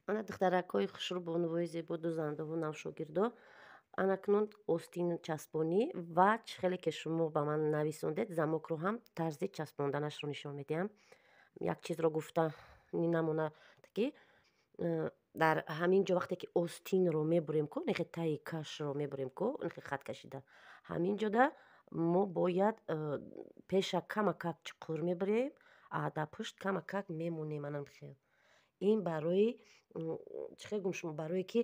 Ана духтаракҳои хушрӯ, бонувои зебо, дузандову навшогирдо, анакнун остин часпонӣ ва чӣ хеле ки шумо ба ман нависондед, замокро ҳам тарзи часпонданашро нишон медиҳам. Як чизро гуфта намона, ки дар ҳамин ҷо вақте ки остинро мебурем ку, нехе таи кашро мебурем ку, нехе хат кашида, ҳамин ҷода мо бояд пеша камакак чуқур мебурем, а дар пушт камакак мемонем. Анам хел ин барои чӣ хел гум шумо, барое ки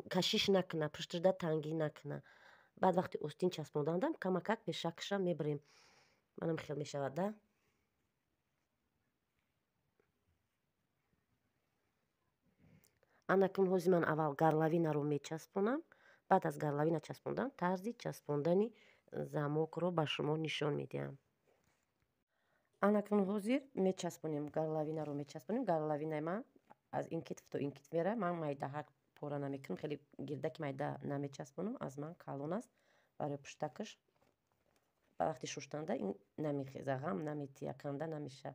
кашиш накуна, пушташда тангӣ накуна. Баъд вақти остин часпондандам камакак пешакша мебурем, манам хел мешавад да. Анакун ҳозир ман аввал горловинаро мечаспонам, баъд аз горловина часпондан тарзи часпондани замокро ба шумо нишон медиҳам. Анакун ҳозир мечаспонем, горловинаро мечаспонем. Горловинаи ман аз ин китф то ин китф мера. Ман майдаҳак пора намекунам, хеле гирдаки майда намечаспонам, аз ман калон аст. Барои пуштакаш ба вақти шуштанда ин намехеза, ғам наметия, канда намеша.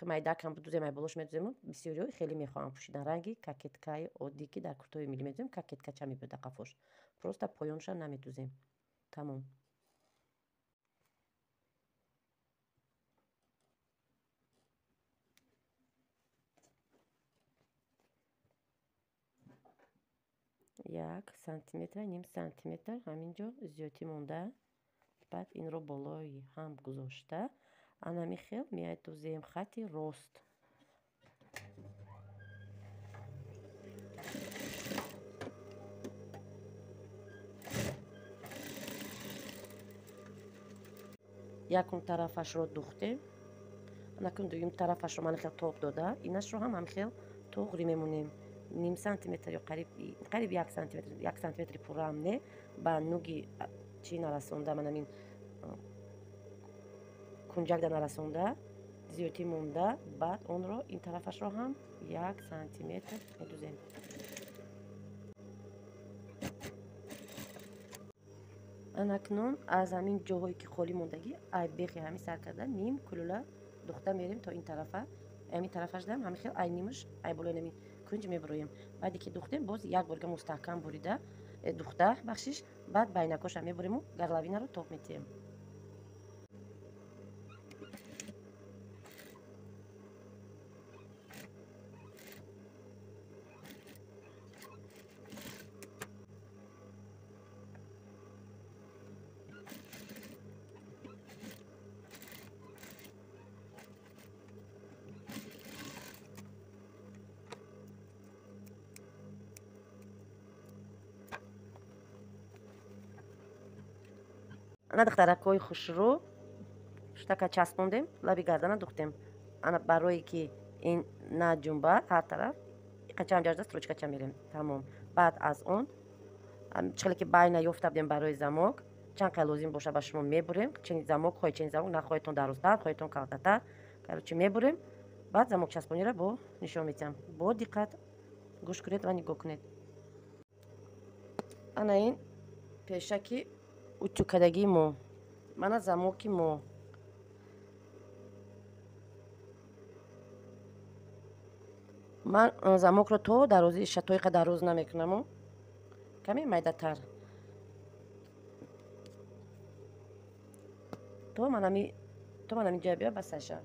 Майдакам будузем, ай болош медузем. Бисёриҳо хеле мехоҳам пӯшидан ранги кокеткаи оддӣ, ки дар куртои миллӣ медузем, кокеткача мебояд қафош, просто поёнша намедузем, тамом. Як сантиметр, ним сантиметр ҳамин ҷо зиёдтӣ монда, баъд инро болои ҳам гузошта, анами хел медузем хати рост. Якум тарафашро духтем, анакун дуюм тарафашро ман хел тоб дода, инашро ҳам ҳамхел туғри мемонем, ним сантиметр ё қариб як сантиметр, як сантиметри пурраам не, ба нуги чӣ нарасонда, манамин кунҷакда нарасонда, зиёдтӣ монда, баъд онро ин тарафашро ҳам як сантиметр медузем. Анакнун аз ҳамин ҷоҳое ки холӣ мондагӣ, ай бехи ҳамин сар карда ним кулула духта мерем то ин тарафа. Ҳамин тарафашдам ҳамин хел ай нимаш ай болои нами кунҷ мебуроем. Баъде ки духтем, боз як борга мустаҳкам бурида духта, бахшиш, баъд байнакоша мебурему горловинаро тоб метиҳем. Ана духтаракҳои хушрӯ, пуштака часпондем, лаби гардана духтем. Ана барое ки ин наҷунбад ҳар тараф, қачам ҷажда строчкача мерем, тамом. Баъд аз он чӣ хеле ки байна ёфта будем барои замок, чанд қай лозим боша ба шумо мебурем. Чени замок хоҳед, чени замок нахоҳедтон, дарозтар хоҳедтон, калтатар, короче мебурем. Баъд замок часпониро бо нишон медиҳам. Бо диққат гӯш кунед ва нигоҳ кунед. Ана ин пешаки утюкадагии мо, мана замоки мо. Ман замокро то дарозии шатоиқа дароз намекунаму, каме майдатар, то манами ҷоя биё басаша.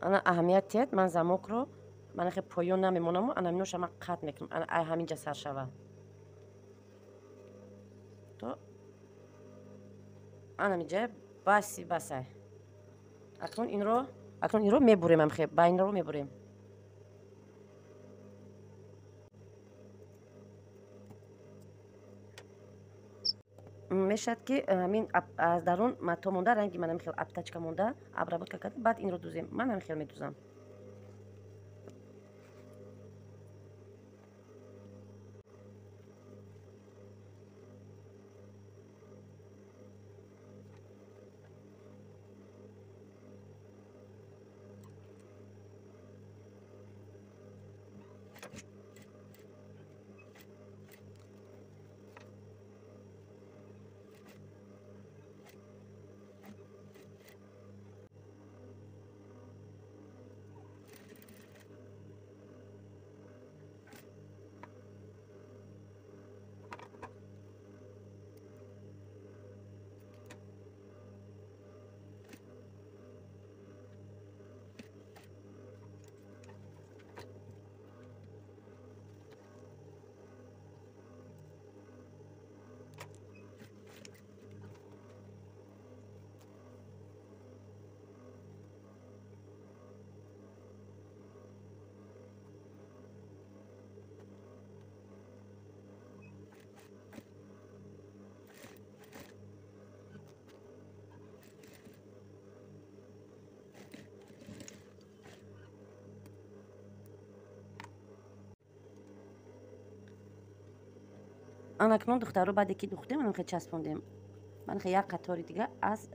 Ана аҳамият тиҳед, ман замокро мана хе поён намемонаму, ана миноша ман қатъ мекунам, ана ай ҳамин ҷа сар шава то анамиҷа баси басай. Акнун инро мебурем, амхе байнро мебурем. Мешавад ки ҳамин аз дарун мато монда, ранги ман ҳамин хел аптачка монда, обработка карда, баъд инро дузем. Ман ҳамин хел медузам. Анакнун, духтаро, баъде ки духтем, анамхе часпондем, манхе як қатори дига аз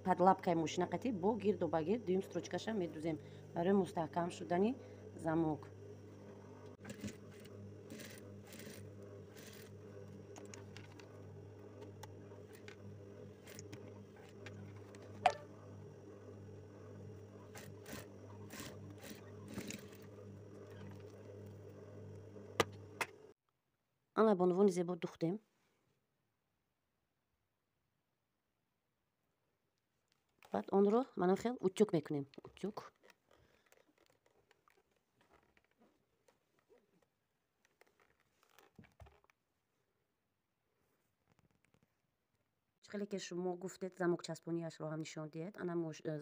подлапкаи мошина қати бо гирду ба гирд дуюм строчкаша медузем барои мустаҳкам шудани замок. Ана, бонувони зебо, духтем. Баъд онро манам хел утюг мекунем, утюг. Хеле ки шумо гуфтед, замок часпонияшро ҳам нишон диҳед, ана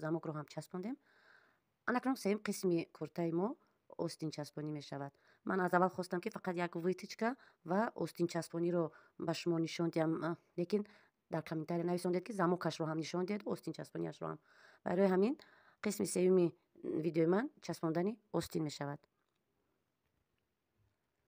замокро ҳам часпондем. Анакнун сеюм қисми куртаи мо остин часпонӣ мешавад. Ман аз аввал хостам, ки фақат як вытачка ва остин часпониро ба шумо нишон диҳам, лекин дар комментария нависондед, ки замокашро ҳам нишон диҳед, остин часпонияшро ҳам. Барои ҳамин қисми сеюми видеои ман часпондани остин мешавад.